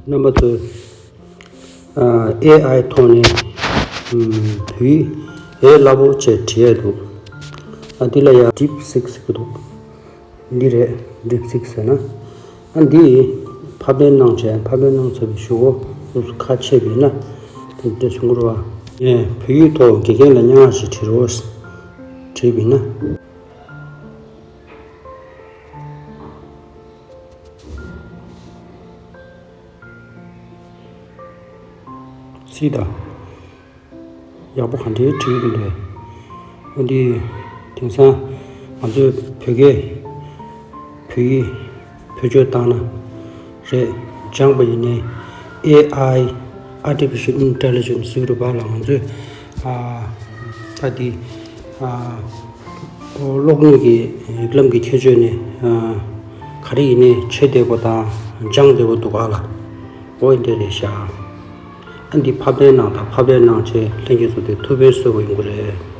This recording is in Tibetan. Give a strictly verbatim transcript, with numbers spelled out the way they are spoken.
རྣམ་པ་ཚོས་ཨ་ཨེ་ཨའི་ཐོག་ནས་ཨམ་བོད་ཡིག་ཨེ་སླ་པོ་བྱས་བྲིས་ཡས་འདུག་ཨ་འདི་ལ་ཡང་ཌིབ་སིག་ཟེར་གྱི་འདུག་འདི་རེད། ཌིབ་སིག་ཟེར་ན། ཨ་འདི་ཕབ་ལེན་གནང་བྱས། ཕབ་ལེན་གནང་ཚར་བའི་གཞུག་གུ་སོ་སོ་ཁ་ཕྱེ་བ་ཡིན་ན་དེ་འདྲ་བྱུང་གི་རེད་པ། ངས་བོད་ཡིག་ཐོག་དགེ་རྒན་ལ་སྙན་ངག་ཅིག་བྲིས་རོགས་བྲིས་པ་ཡིན་ན། སྲིད་དང་། ཡག་པོ་ག་འདྲའི་བྲིས་འདུག་ལས། འོ་འདི་དེང་སང་ང་ཚོས་བོད་སྐད་བོད་ཡིག་བེད་སྤྱོད་བཏང་ན་རེད། སྦྱངས་པ་ཡིན་ནའི་ཨེ་ཨའི་Artificial Intelligence ཟེར་གྱི་རེད་པ། ལ་ང་ཚོས་ཨ་ད་འདི་ཨ་ཨོ་གློག་བརྙན་གྱི་རིགས་ལམ་གྱི་ཁྱད་ཆོས་ནི་ཨ་ག་རེ་ཡིན་ནའི་ཆེ་བསྡད་པ་དང་སྦྱངས་བསྡད་པ་འདུག་ག་ལ། འོ་འདི་རེད་ཤག་ཨ་འདི་ཕབ་ལེན་གནང་དང་། ཕབ་ལེན་གནང་བྱས་ལྷན་རྒྱས་ཚོ་དེ་ཐུགས་ཕན་གསོས་པ་ཡོང་གི་རེད།